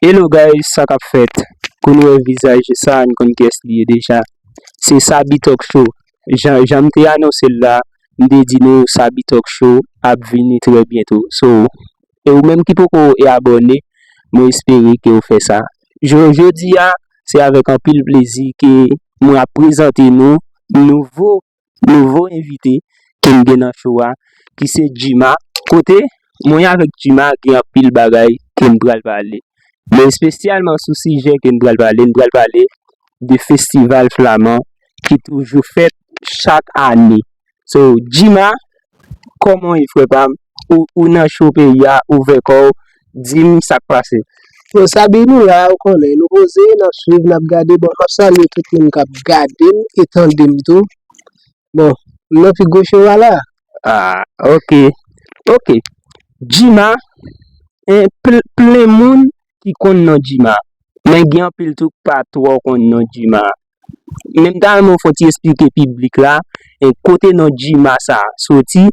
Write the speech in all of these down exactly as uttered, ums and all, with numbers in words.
Hello guys, sa k ap fèt? Kou nou wè vizaj sa, n konn kiyès li ye deja. Se Sabi Talk Show. Jan, jan m te anonse l la, m te di nou Sabi Talk Show ap vini trè byento. So, e ou menm ki poko e abòne, mwen espere ke w fè sa. Jo-, jodi a, se avèk anpil plezi ke mwen ap prezante nou nouvo nouvo envite ke m gen nan show a, ki se Djima. Kote mwen avèk Djima gen anpil bagay ke m pral pale. Men espesyalman sou sijè ke m pral pale, m pral pale de festival flaman ki toujou fèt chak ane. So, Djima, kòman w ye, frè pa m? Ou, ou nan show peyi a, ouvè kò w, di m sa k pase. Bon, Sabi, nou la, ou konnen, nou poze, n ap swiv, n ap gade. Bon, m ap salye tout moun k ap gade m e tande m tou. Bon, m nan pi gwo show a la. Ah, ok. Ok. Djima, en, pl-, plen moun ki konn non Djima. Men gen anpil tou k pa twò konn non Djima. Men m ta renmen w fè yon ti esplike piblik la, en, kote non Djima sa a soti,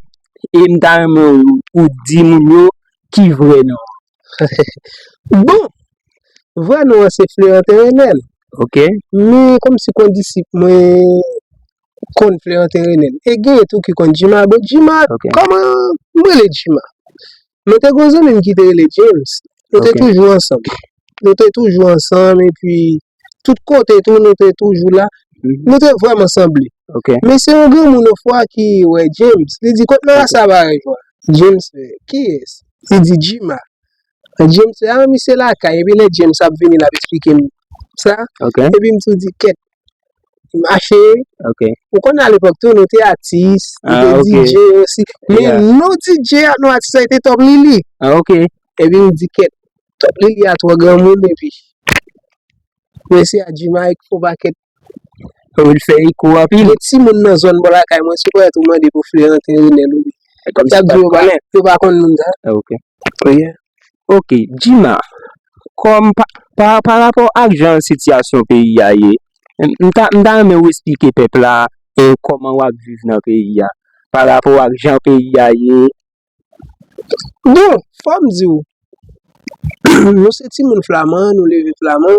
e m ta renmen w, ou di moun yo ki vrè non an. Bon, vrè non an se Florentin Renel. Ok. Men kòmsi kondisip mwen konn Florentin Renel. E genyen tou ki konn Djima. Bon, Djima, ok, kòman m rele Djima? Mwen te gon zanmi m ki te rele James. Nou te, ok, toujou ansanm. Nou te toujou ansanm, epi tout kote tou, nou te toujou la. Mhm. Nou te vrèman sanble. Ok. Men se yon granmoun yon fwa ki wè James. Li di, "Kot nan, ok, rasa parèy jwa?" James fè, "Kiyès?" Li di, "Djima." James fè, "Ah, misye lakay." Epi lè James ap vini, l ap eksplike m sa. Ok. Epi m tou di, "Kèt." Mache. Ok. Ou konnen alepòk tou, nou te atis, nou, ah, te, ok, D J osi. Men, yeah, non D J a, non atis la, te Top Lili. Ah, ok. Epi m di, "Kèt, Top Lili a twò granmoun," epi mesye a Djima fè yon pakèt. Ou vin fè eko anpil. Gen timoun nan zòn bò lakay mwen, si w kwè tou mande pou Florentin Renel, wi. E kòmsi y ap di yo pa, yo pa konn moun sa. Ah, ok. Yeah. Ok, Djima, kòm pa, pa, pa rapò ak jan sitiyasyon peyi a ye, m, m ta, m ta renmen w esplike pèp la, e, kòman w ap viv nan peyi a. Pa rapò ak jan peyi a ye. Bon, fò m di w, nou se timoun Flaman, nou leve Flaman,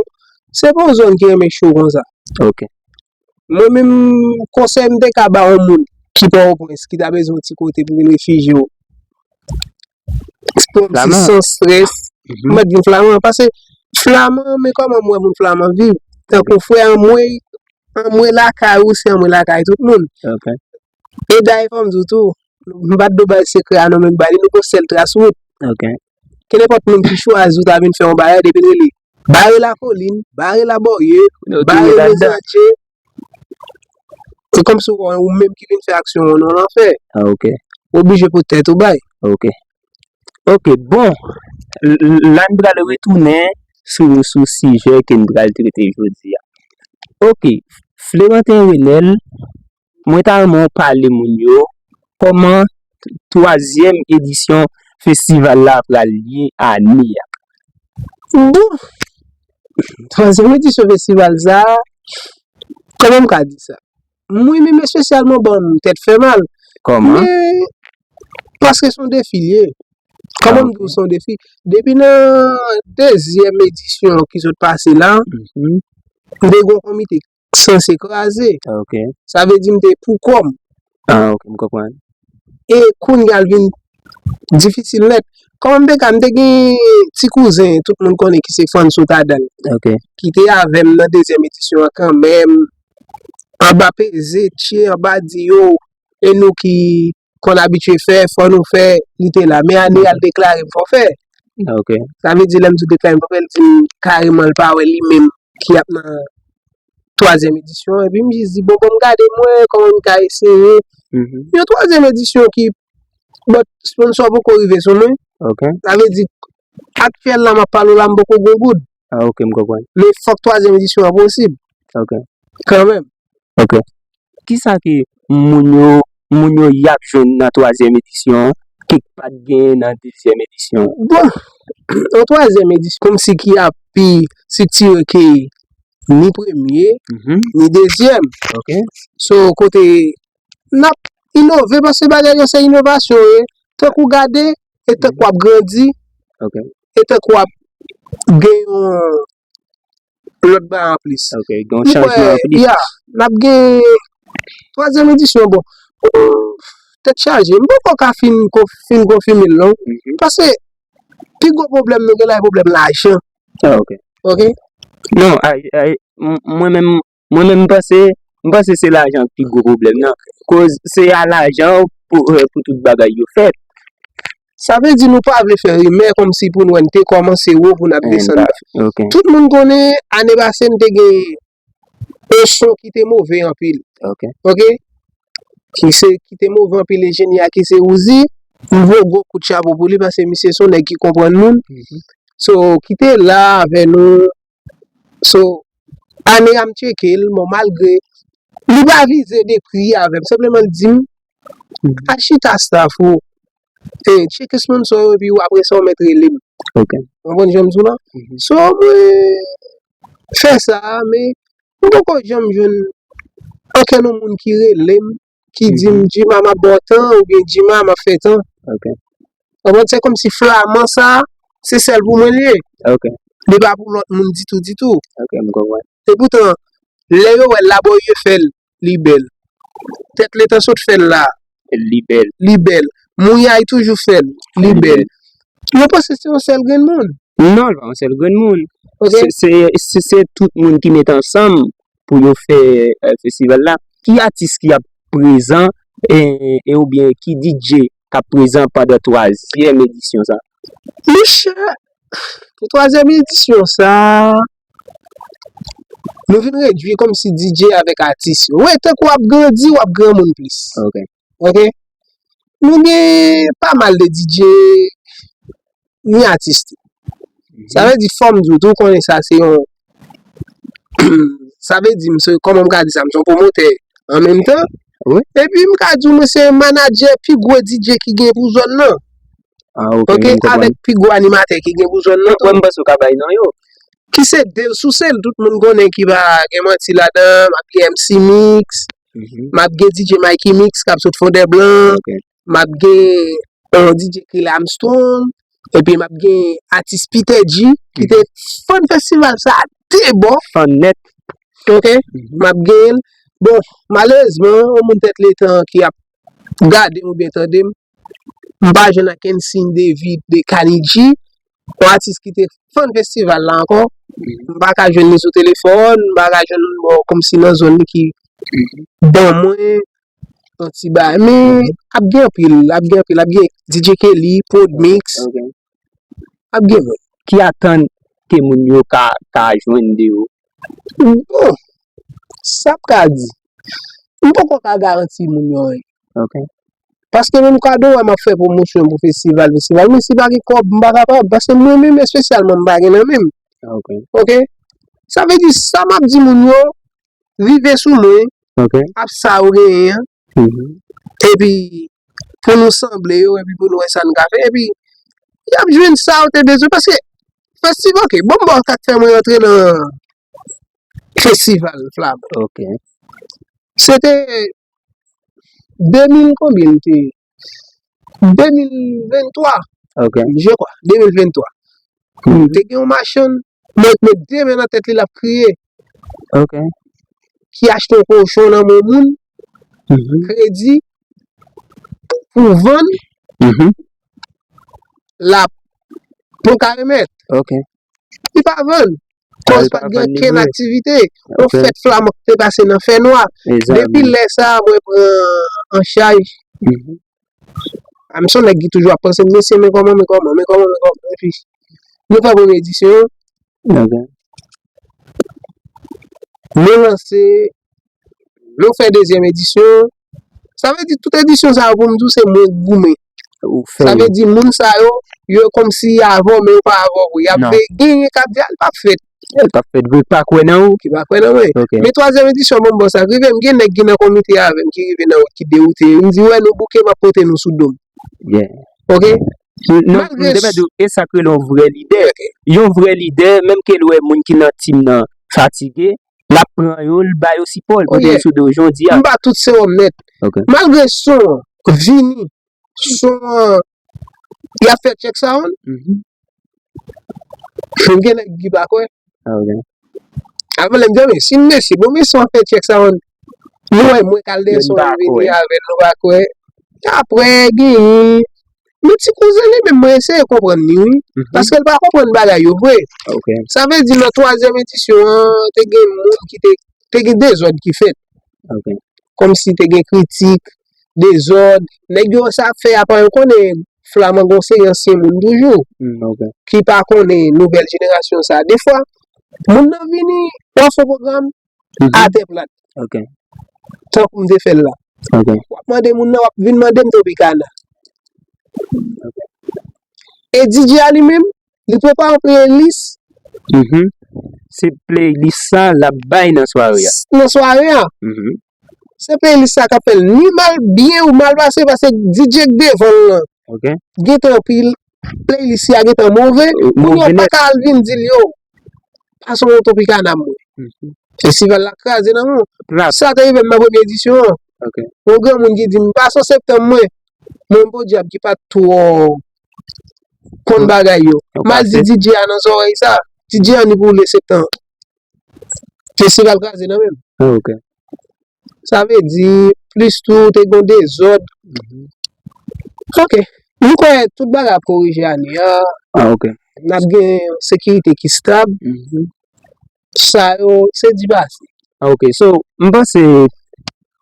se pa yon zòn ki renmen cho konsa. Ok. Mwen menm, konsèy m te ka ba yon moun ki Pòtoprens, ki ta bezwen yon ti kote pou vin refijye w, se pou yon ti, Flaman, san strès, mhm, mèt vin Flaman. Paske Flaman, men kòman m wè moun Flaman viv. Tankou, ok, frè anmwey, anmwey lakay ou, se anmwey lakay tout moun. Ok. E dayè, fò m di w tou, m pa t dwe bay sekrè a non, men m ba li, nou gon sèl tras wout. Ok. Kenenpòt moun ki chwazi w ta vin fè yon bagay, depi l rele Bare Lakolin, Bare Labòye, ok, Bare Lezantye, e kòmsi w wè ou menm ki vin fè aksyon an nan lanfè. Ah, ok. Ou oblije pot tèt ou bay. Ok. Ok, bon. L-, l-, la n pral retounen sou, sou sijè ke n pral trete jodi a. Ok, Florentin Renel, mwen ta renmen w pale moun yo kòman twazyèm edisyon festival la pral ye ane a. Bon, twazyèm edisyon festival sa, kòman m ka di sa? Mwen menm espesyalman, bon, tèt fè mal. Kòman? Men, paske se yon defi l ye. Kòman m di w, ok, se yon defi? Depi nan dezyèm edisyon ki sot pase la, mhm, m te gen yon komite sanse kraze. Ok. Sa vle di m te pou kò m. Ah, ok, m konprann. E kounye a l vin difisil nèt. Kòman m te ka, m te gen ti kouzen, tout moun konnen ki se Fanso Tadal. Ok. Ki te avè m nan dezyèm edisyon an kanmenm. Anba peze, tye, anba di yo, e nou ki konn abitye fè, fò nou fè, li te la. Men ane a, l deklare m fòfè. Ok. Sa vle di, lè m di l deklare m fòfè, l di m kareman l pa wè li menm ki ap nan twazyèm edisyon an. Epi m jis di, bon, bon, m gade m wè kòman m ka eseye. Mhm. Yon twazyèm edisyon ki, bon, sponsò poko rive sou mwen. Ok. Sa vle di, aktyèl la, m ap pale w la, m poko gen goud. Ah, ok, m konprann. Men fòk twazyèm edisyon an posib. Ok. Kanmenm. Ok. Kisa ke moun yo, moun yo y ap jwenn nan twazyèm edisyon an, ke k pa t genyen nan dezyèm edisyon an? Bon, yon twazyèm edisyon, kòmsi ki ap pi estriktire ke ni premye, mhm, ni dezyèm. Ok. So, kote n ap inove, paske bagay yo se inovasyon, wi. Tankou gade, e tank w ap grandi, ok, e tank w ap gen yon lòt bagay anplis. Ok, gen yon chanjman anplis. Ya, n ap gen twazyèm edisyon, bon. Tèt chaje, m poko ka fin fin konfime l non. Paske pi gwo pwoblèm nou gen la e pwoblèm lajan. Ah, ok. Ok? Non, ay, ay, mwen menm mwen menm m panse m panse se lajan ki pi gwo pwoblèm nan. Koz se a lajan pou, pou tout bagay yo fèt. Sa vle di nou pa vle fè rimè kòmsi pou n wè n te kòmanse wo pou n ap desann. Tout moun konnen ane pase n te gen yon son ki te move anpil. Ok. Ki se ki te move anpil enjenyè a ki se Uzi. M voye gwo kout chapo pou li paske misye se yon nèg ki konprann moun. So ki te la avè nou. So ane a m tcheke l, bon malgre li pa vize de pri avè m, senpleman l di m al chita staff ou, tcheke sponsor yo epi apre sa w mèt rele m. Ok. Ou konprann jan m di w la? So mwen fè sa, men m poko janm jwenn okenn yon moun ki rele m, ki di m Jima m ap ba w tan oubyen Jima m ap fè tan. Ok. Ou konprann? Se kòmsi flaman sa, se sèl pou mwen li ye. Ok. Li pa pou lòt moun ditou, ditou. Ok, m konprann. Epoutan, lè yo wè Laborie fè l, li bèl. Tèt Letan sot fè l la, li bèl. Li bèl. Mouyay toujou fè l, li bèl. Yo panse se yon sèl grenn moun. Non, li pa yon sèl grenn moun. Ok. Se, se, se, se tout moun ki met ansanm pou yo fè eh, festival la. Ki atis ki ap prezan e, e oubyen ki DJ k ap prezan pandan twazyèm edisyon sa? Monchè, pou twazyèm edisyon sa, nou vin redui kòmsi DJ avèk atis yo. Wi, tankou w ap grandi, w ap granmoun plis. Ok. Ok? Nou gen pa mal de DJ, ni atis tou. Sa vle di fò m di w tou, ou konnen sa se yon sa vle di m se kòman m ka di sa, m se yon pwomotè an menm tan. Epi m ka di w mwen se manadjè pi gwo DJ ki gen pou zòn nan. Ok, avèk pi gwo animatè ki gen pou zòn nan tou. Mwen m panse w ka bay non yo. Ki se Del Sousel, tout moun konnen ki pa gen manti ladan, m ap gen MC Mix, m ap gen DJ Mikey Mix k ap sot Fondèblan, m ap gen yon DJ Kil Armstrong, epi m ap gen atis Peter G ki te fann festival sa de bò. Fann nèt. Ok, m ap gen l. Bon, malerezman, yon moun Tèt Letan ki ap gade m oubyen tande m, m pa jwenn okenn siy de vi de Kani G, yon atis ki te fann festival la ankò. M pa ka jwenn li sou telefòn, m pa ka jwenn li bò kòmsi nan zòn li ki ban mwen yon ti bagay. Men ap gen anpil, ap gen anpil, ap gen DJ Kelly, Prodmix, ap gen moun. Ki atann ke moun yo ka, ka jwenn de ou? Bon, sa m ka di, m poko ka garanti moun yo anyen. Ok. Paske menm kado wè m ap fè pwomosyon pou festival, festival, men si pa gen kòb, m pa kapab. Paske mwen menm espesyalman, m pa gen nan men m. Ok. Ok? Sa vle di, sa m ap di moun yo, rive sou mwen, ok, ap sa ou genyen an, epi pou nou sanble yo, epi pou nou wè sa n ka fè, epi y ap jwenn sa yo te bezwen, paske festival, ok, bon, m ba w sa k fè mwen rantre nan festival Flaman. Ok. Se te de mil konbyen l te ye? De mil venntwa. Ok. Je kwa, de mil venntwa. Te gen yon machann, mwen met de men nan tèt li, l ap kriye. Ok. Ki achte yon kochon nan men yon moun, kredi, pou vann, l ap, pou l ka remèt. Ok. Li pa vann. Koz pa t gen okenn aktivite. Yon fèt Flaman ki te pase nan fènwa. Depi lè sa a, mwen pran an chaj. A, m se yon nèg ki toujou ap panse, mesye, men kòman, men kòman, men kòman, men kòman. Epi, nou fè premye edisyon an. Nou lanse, nou fè dezyèm edisyon an. Sa vle di, tout edisyon sa yo, pou m di w, se mwen k goumen. Sa vle di, moun sa yo, yo kòmsi avè w, men yo pa avè w vre. Y ap veye, genyen k ap di, a, l p ap fèt. L p ap fèt vre, k pa kwè nan ou. Ki pa kwè nan mwen. Men twazyèm edisyon, bon, bon, sa k rive, m gen nèg ki nan komite avè m, ki rive nan wout, ki dewoute. M di, wè, nou bouke, m ap pote nou sou do m. Ok? Non, m te mande w, e sa k rele yon vrè lidè. Yon vrè lidè, menm ke l wè moun ki nan tim nan fatige, l ap pran yo, l ba yo sipò, l pote yo sou do yo, jan w di a. M ba tout sewòm nèt. Malgre son an vini, son an, y ap fè check sound. Gen nèg ki pa kwè. Avan lè m di, men si mesye, bon, mesye, w ap fè tchèk sa, nou wè mwen, Calderson, vini avè l, nou pa kwè. Apre, genyen, men ti kouzen li menm, mwen eseye konprann li, wi. Paske l pa konprann bagay yo vre. Sa vle di, nan twazyèm edisyon an, te gen moun ki te, te gen dezòd ki fèt. Kòmsi te gen kritik, dezòd. Nèg yo sa ap fè apa yo konnen Flaman gon seri ansyen moun toujou ki pa konnen nouvèl jenerasyon sa. Defwa, moun nan vini, w ap fè pwogram atè plat. Tankou m te fè l la. W ap mande moun nan, w ap vin mande m Tropicana. E D J a li menm, li prepare yon playlist. Se playlist sa l ap bay nan sware a. Nan sware a. Se playlist sa k ap fè l ni mal byen ou mal pase, paske D J k devan l lan gentan anpil, playlist li a gentan move, moun yo pa ka al vin di l yo, pase yon Tropicana mwen. Festival la kraze nan men w. Sa te rive m nan premye edisyon an. Yon granmoun ki di m, pase yon Septan mwen. Mwen, podyab ki pa t twò konn bagay yo. M al di D J a nan zòrèy sa. D J a ni pou le Septan. Festival kraze nan men m. Sa vle di, plis tou, te gen dezòd. Ok. M kwè tout bagay ap korije ane a. N ap gen yon sekirite ki stab. Sa yo, se di pase. Ok, so, m panse,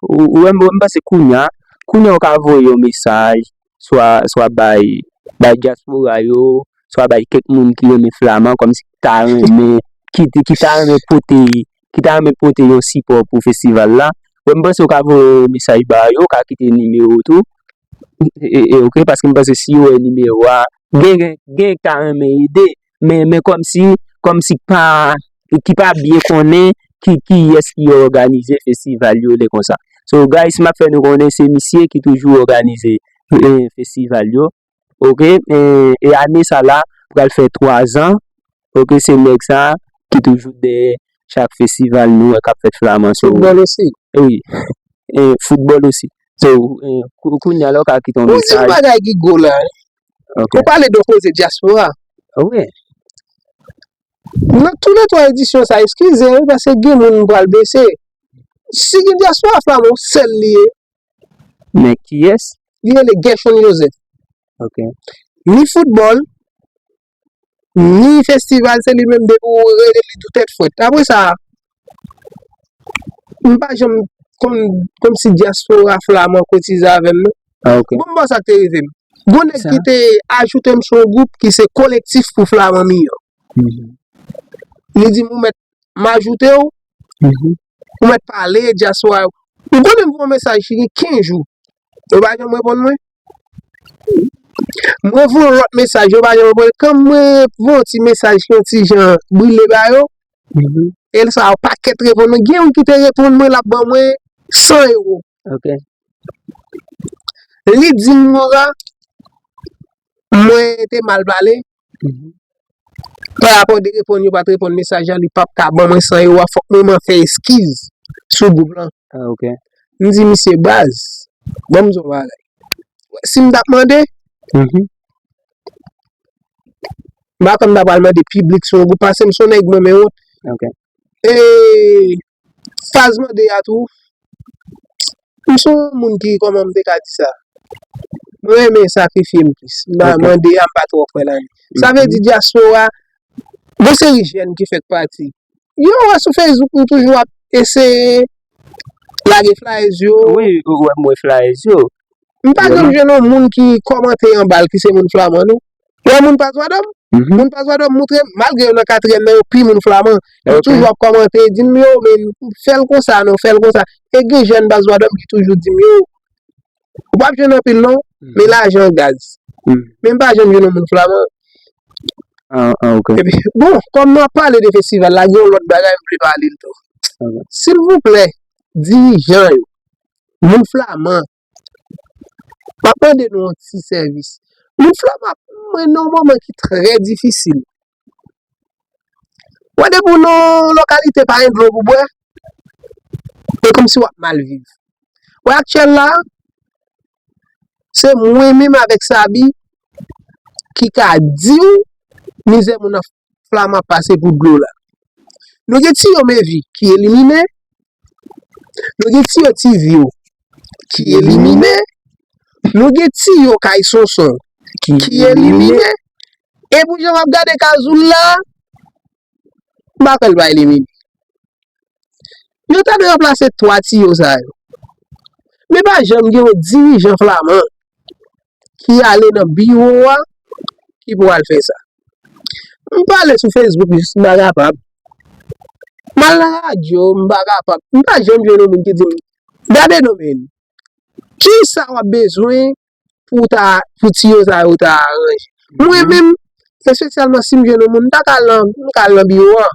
ou, ou, m panse kounya, kounya ou ka voye yon mesaj, swa, swa bay, bay dyaspora yo, swa bay kèk moun ki renmen Flaman, kòmsi ki ta renmen, ki, ki ta renmen pote, ki ta renmen pote yon sipò pou festival la. Wè, m panse ou ka voye yon mesaj ba yo, ou ka kite nimewo tou. E, e, e, ok, paske m panse si yo wè nimewo a, gen, gen, gen k ta renmen ede, men, men kòmsi, kòmsi pa, ki pa byen konnen ki, kiyès ki òganize festival yo lè konsa. So, guys, m ap fè nou konnen se misye ki toujou òganize, eh, festival yo. Ok, eh, e ane sa la, pral fè twa zan. Ok, se nèg sa ki toujou dèyè chak festival nou wè k ap fèt Flaman. So, foutbòl osi. Wi. Eh, foutbòl osi. So, eh, kou-, kounye a la, ou ka kite yon mesaj. Ou di yon bagay ki gwo la, wi. Ok. Ou pale de koze dyaspora. Wi. Nan tou le twa edisyon sa, eskize, wi, paske gen moun m pral blese. Si gen dyaspora Flaman, sèl li ye. Men kiyès? Li rele Guerschonne Joseph. Ok. Ni foutbòl, ni festival, se li menm depi ou rele li tou tèt frèt. Apre sa, m pa janm konn, kòmsi dyaspora Flaman kotize avè m, non. Ah, ok. Bon, m ba w sa k te rive m. Gon nèg ki te ajoute m sou yon gwoup ki se Kolektif pou Flaman Miyò. Mhm. Li di m, ou mèt m ajoute w, ou mèt pale dyaspora yo. Ou konnen m voye yon mesaj ki gen kenz jou. Yo pa janm reponn mwen. Mwen voye yon lòt mesaj, yo pa janm reponn. Kan mwen voye yon ti mesaj ki yon ti jan brile ba yo, e sa yon pakèt reponn mwen. Gen youn ki te reponn mwen, l ap ban mwen san ewo. Ok. Li di m, Moura, mwen te mal pale. Mhm. Pa rapò de reponn yo pa t reponn mesaj la, li p ap ka ban mwen san ewo a, fòk mwen man fè eskiz sou gwoup lan. Ah, ok. M di misye, baz, ban m di w yon bagay. Si m t ap mande, mhm, m pa kwè m ta pral mande piblik sou yon gwoup, paske m se yon nèg mwen, men wont. Ok. E faz mande a tou, m se yon moun ki, kòman m te ka di sa? Mwen renmen sakrifye m plis. M pa mande a, m pa twò kwè ladan li. Sa vle di dyaspora, gon seri jèn ki fèk pati. Yo wè sou Facebook, m toujou ap eseye lage flyers yo. Wi, ou wè m wè flyers yo. M pa janm jwenn yon moun ki kòmante anba l ki se moun Flaman, non. Wè moun pa Zwadòm? Mhm. Moun pa Zwadòm moutre, malgre yo nan katriyèm nan, yo pi moun Flaman. Yo toujou ap kòmante, di m yo, men fè l konsa non, fè l konsa. E gen jèn pa Zwadòm ki toujou di m yo, ou p ap jwenn anpil non, men lajan gaz. Mhm. Men m pa janm jwenn yon moun Flaman. Ah, ah, ok. Epi, bon, kòm nou ap pale de festival la, gen yon lòt bagay m vle pale l tou. Ok. Silvouplè, dirijan yo, moun Flaman, m ap mande nou yon ti sèvis. Moun Flaman ap mennen yon moman ki trè difisil. Wè, depi w nan yon lokalite pa gen dlo pou bwè, e kòmsi w ap mal viv. Wè, aktyèl la, se mwen menm avèk Sabi ki ka di w mizè moun nan Flaman ap pase pou dlo la. Nou gen Tiyo Mevi ki elimine. Nou gen Tiyo Tivyo ki elimine. Nou gen Tiyo Kay Sonson ki elimine. E pou jan m ap gade Kazoul la, m pa kwè l va elimine. Yo ta dwe ranplase twa Tiyo sa yo. Men pa janm gen yon dirijan Flaman ki ale nan biwo a ki pou al fè sa. M pale sou Facebook jis m pa kapab. M al nan radyo, m pa kapab. M pa janm jwenn yon moun ki di m, "Gade non men, kisa w ap bezwen pou w ta, pou Tiyo sa yo ta aranje?" Mwen menm, espesyalman si m jwenn yon moun, m ta ka al nan, m ka al nan biwo a.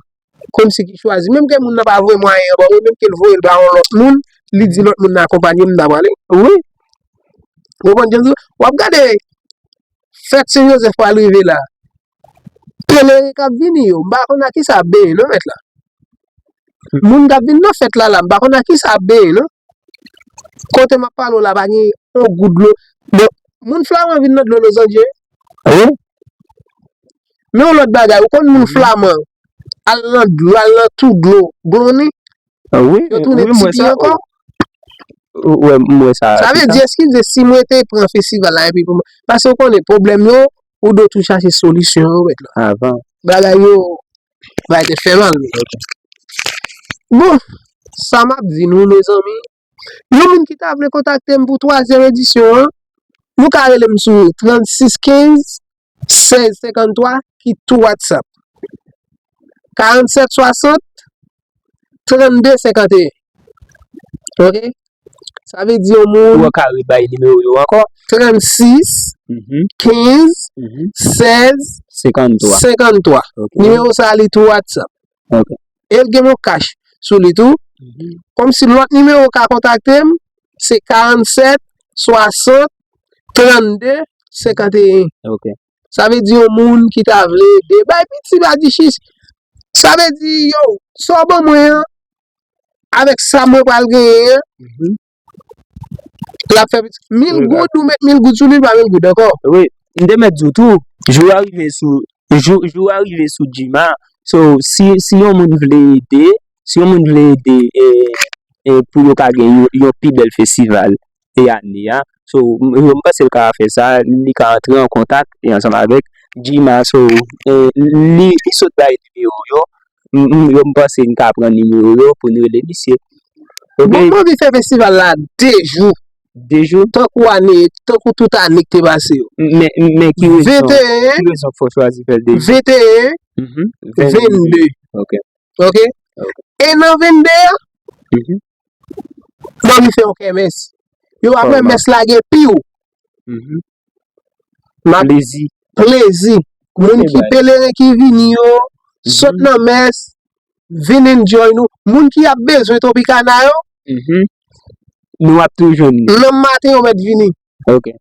Kòmsi ki chwazi. Menm ke moun nan pa voye mwayen an ban mwen, menm ke l voye l ba yon lòt moun, li di lòt moun nan akonpanye m, m ta prale. Wi. Ou konprann jan m di w? W ap gade fèt Sen Jozèf pral rive la. Pelerin k ap vini yo, m pa konn a kisa ap benyen non mèt la. Moun k ap vin nan fèt la la, m pa konn a kisa ap benyen non. Kote m ap pale w la, pa gen yon gout dlo. Bon, moun Flaman vin nan dlo Lozanje. Wi. Men yon lòt bagay, ou konn moun Flaman al nan dlo, al nan tou dlo, glonnen, yo tounen tipi ankò. Wi, m wè sa. Sa vle di, eskize si mwen te pran festival la epi pou mwen. Paske ou konnen pwoblèm yo, ou dwe tou chache solisyon yo mèt la. Avan. Bagay yo, bagay te fè mal. Bon, sa m ap di nou, mezanmi, yon moun ki ta vle kontakte m pou twazyèm edisyon an, nou ka rele m sou trannsis kenz sèz senkanntwa ki tou WhatsApp. Karannsèt swasant trannde senkanteyen. Ok? Sa vle di yon moun. Ou ka rebay nimewo yo ankò? Trannsis kenz sèz senkanntwa. Nimewo sa li tou WhatsApp. E l gen mon kach sou li tou. Kòmsi lòt nimewo ka kontakte m, se karannsèt swasant trannde senkanteyen. Sa vle di yon moun ki ta vle ede. Bay piti badichis. Sa vle di, yo, sa w ban mwen an, avèk sa mwen pral genyen an, l ap fè piti. Mil goud, ou met mil goud sou li, l pa mil goud ankò. Wi, m te mèt di w tou, jou a rive sou, jou, jou a rive sou Jima. So, si, si yon moun vle ede, si yon moun vle ede e, e pou yo ka gen yon, yon pi bèl festival e ane a. So, m, m panse l ka fè sa, li ka antre an kontak e ansanm avèk Jima. So, e, li, li sot bay nimewo yo. M, m, yo, m panse n ka pran nimewo yo pou n rele misye. Bon, m anvi fè festival la de jou. De jou? Tankou ane, tankou tout ane ki te pase yo. Men, men ki rezon, ki rezon k fè w chwazi fè l de jou? Venteyen, vennde. Ok. Ok? E nan vennde a, m anvi fè yon kèmès. Yo ap wè mès la gen piw. M ap plezi. Plezi. Moun ki pelerin ki vini yo, sot nan mès, vin enjoy nou. Moun ki ap bezwen Tropicana yo, nou ap tou jwenn nou. Nan maten yo mèt vini. Ok.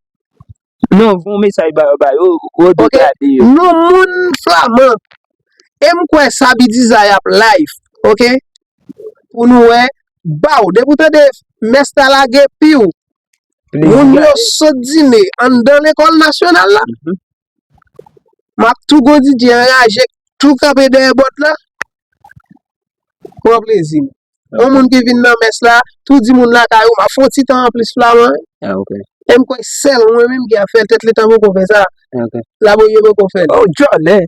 Non, voye yon mesaj ba yo, ba yo, ou dwe gade yo. Non, moun Flaman, e m kwè Sabi Dizay ap live, ok? Pou nou wè, baw, depi w tande mès la lage piw, moun yo sot dine anndan lekòl nasyonal la. M ap tou gon DJ anraje, tou kanpe dèyè bòt la. Pran plezi m. Yon moun ki vin nan mès la, tou di moun lakay ou, m ap fè yon ti tan anplis Flaman. Ah, ok. E m kwè sèl mwen menm ki ap fè l, Tèt Letan poko fè sa. Ah, ok. Laboye poko fè l. Oh, djòlè.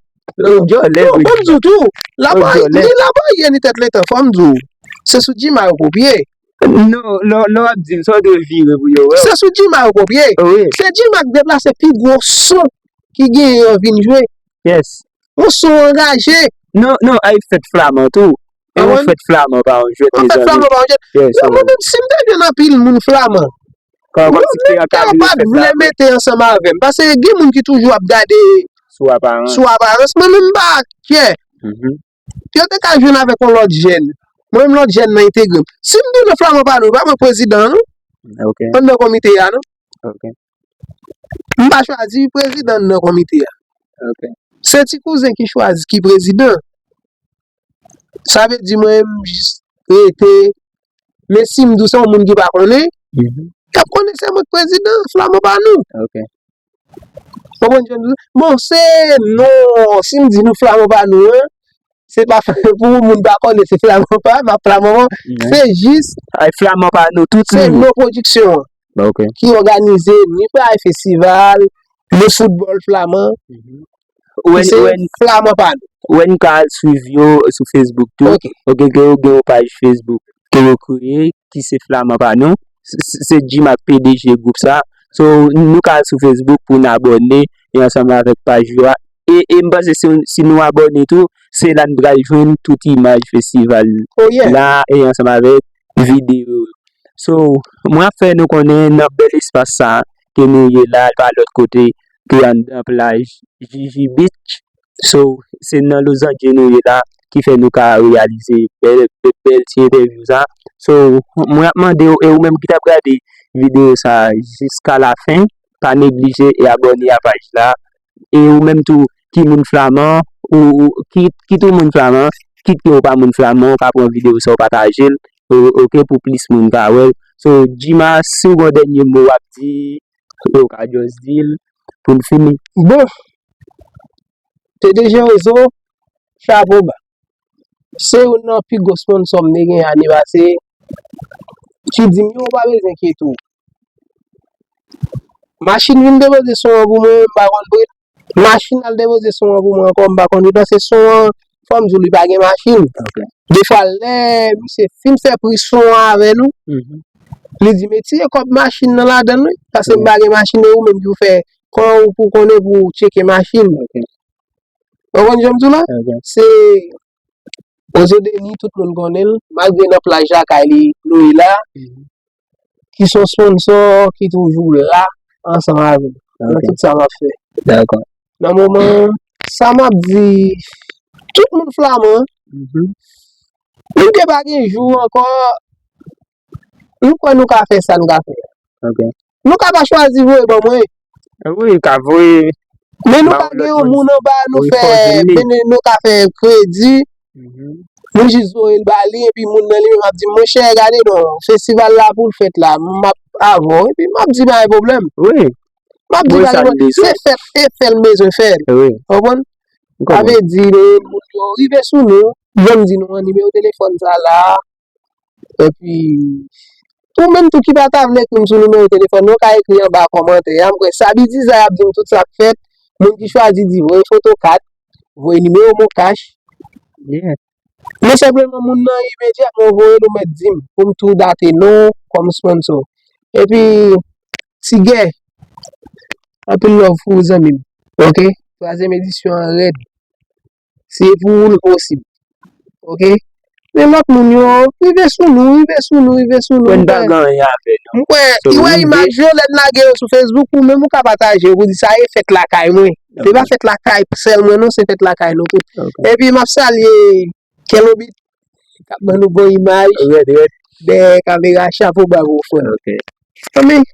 Oh, djòlè. Bon, wi. Bon, m di w tou, Laboye, ni Laboye, ni Tèt Letan, fò m di w. Se sou Jima yo kopye. Non, lè, lè w ap di m, sa w dwe vire pou yo wè w. Se sou Jima yo kopye. Wi. Se Jima k deplase pi gwo son ki genyen an vin jwe. Yes. Yon son angaje. Non, non, ay fèt Flaman tou. E yon fèt Flaman pa yon jwèt, mezanmi. Yon fèt Flaman pa yon jwèt. Yes, mwen menm, si m te jwenn anpil moun Flaman, mwen menm pa t vle mete ansanm avè m. Paske gen moun ki toujou ap gade sou aparans. Sou aparans. Mwen menm, m pa kè. Yo te ka jwenn avèk yon lòt jèn. Mwen menm, lòt jèn nan entegre m. Si m di nou Flaman pa nou, pa mwen prezidan an, non. Ok. Anndan komite a, non. Ok. M pa chwazi prezidan nan komite a. Ok. Se ti kouzen ki chwazi ki prezidan. Sa vle di mwen, m jis rete. Men si m di w se yon moun ki pa konnen, y ap konnen se mwen k prezidan, Flaman pa nou. Ok. Konprann jan m di? Bon, se non, si m di nou flaman pa nou an, se pa pou moun pa konnen se flaman pa, m ap flaman pa, se jis Ay flaman pa nou tout se menm. Non pwodiksyon an Bon, ok. Ki òganize ni pa festival, ni foutbòl flaman, Ou wè, ki se ou wè, flaman pa nou. Ou wè n ka al swiv yo sou Facebook tou. Ok. Ok, gen yo gen yon paj Facebook ke yo kreye, ki se Flaman pa nou. Se, se, se Jim ak P D G gwoup sa. So, nou ka al sou Facebook pou n abòne e ansanm avèk paj yo a. E, e m panse si, si nou abòne tou, se la n pral jwenn tout imaj festival Oh, yeah. la e ansanm avèk videyo yo. So, mwen ap fè nou konnen nan bèl espas sa ke nou ye la, pa lòt kote ke anndan plaj Jiji Beach. So, se nan lozanje nou ye la ki fè nou ka reyalize bèl, bèl, bèl ti entèvyou sa. So, mwen ap mande w, e ou menm ki t ap gade videyo sa jiska lafen, pa neglije e abòne a paj la. E ou menm tou ki moun flaman, ou, ou kit, kit ou moun flaman, kit ke ou pa moun flaman, ou ka pran videyo sa ou pataje l, o- ok, pou plis moun ka wè l. So, Jima, si w gen yon dènye mo w ap di, ou ka just di l pou n fini. Bon, P D G Rezo, chapo ba. Se youn nan pi gwo sponsò m te gen ane pase. Ki di m yo, ou pa bezwen enkyete w. Machin vin depoze son an pou mwen, m pa konn pri l. Machin al depoze son an pou mwen ankò, m pa konn pri l. Paske son an, fò m di w, li pa gen machin. Ok. Defwa, lè misye fin fè pri son an avè nou, Mhm. li di, "Mete kòb machin nan ladan l, wi, paske m pa gen machin, e ou menm ki pou fè, kòman ou pou konnen pou tcheke machin?" Ok. Ou konprann jan m di w la? Ok. Se Ozo Deni, tout moun konnen l, malgre nan plaj lakay li, Loila, Mhm. ki se yon sponsò ki toujou la ansanm avè m nan Ok. tout sa m ap fè. Dakò. Nan moman sa m ap di, tout moun flaman, Mhm. nou te pa gen jou ankò, nou kwè nou ka fè sa n ka fè. Ok. Nou ka pa chwazi voye ban mwen. Wi, ka voye Men nou ba ka yon gen yon lòt moun moun. Moun anba nou Wi, fè, fò di li. Men nou ka fè kredi. Mhm. Nou jis voye l ba li, epi moun nan li menm ap di, "Monchè, gade non, festival la pou l fèt la, m ap avè w." Epi m ap di, "Pa gen pwoblèm." Wi. M ap di, Wi, "Pa sa gen l pwoblèm." bezwen. Se fèt, e fè l bezwen fè l. Wi. Konprann? M Sa konprann. vle di, le moun yo rive sou nou, yo m di nou an nimewo telefòn sa la, Epi, ou menm tou ki pa ta vle ekri m sou nimewo telefòn, ou ka ekri anba kòmantè a. M kwè Sabi Dizay ap di m tout sa k fèt. Moun ki chwazi di voye foto kat, voye nimewo Mocash. Yeah. Men senpleman moun nan imedyatman ou voye l ou mèt di m pou m tou date non w kòm sponsò. Epi, Tigè, anpil love pou ou zanmi m. Ok? Twazyèm edisyon an rèd. Se pou ou l posib. Ok? Men lòt moun yo, rive sou nou, rive sou nou, rive sou nou. Mwen pa gen anyen avè nou. M kwè, So, i wè rive. Imaj yo, lè n lage yo sou Facebook, ou menm ou ka pataje yo pou di sa e fèt lakay mwen. Se pa Ok. fèt lakay sèl mwen non, se fèt lakay nou tout. Ok. Epi m ap salye Kelobit, k ap ban nou bon imaj. Rèd, rèd. Dèyè kamera, chapo ba pou ou, frè. Ok. Anben,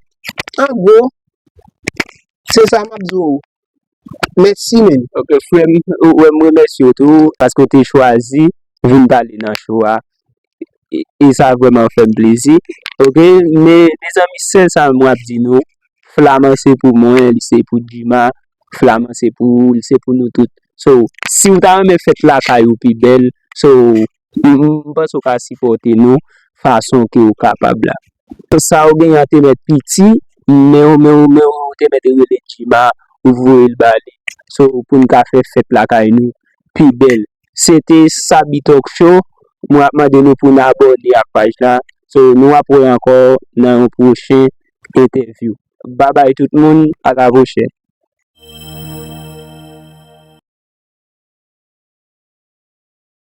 an gwo, se sa m ap di w. Mèsi, men. Ok, frè m, ou wè m remèsye w tou, paske w te chwazi vin pale nan show a. E, e sa vrèman fè m plezi. Ok, men, mezanmi, sèl sa m ap di nou, Flaman se pou mwen, li se pou Jima, Flaman se pou ou, li se pou nou tout. So, si w ta renmen fèt lakay ou pi bèl, so, m, m, m panse w ka sipòte nou fason ke w kapab la. Sa w genyen an te mèt piti, men w, men w, men w te mèt rele Jima, ou voye l ba li. So, pou n ka fè fèt lakay nou pi bèl. Se te Sabi Talk Show. Mwen ap mande nou pou n abòne ak paj la. So, nou ap wè ankò nan yon pwochen entèvyou. Babay tout moun, a la pwochèn.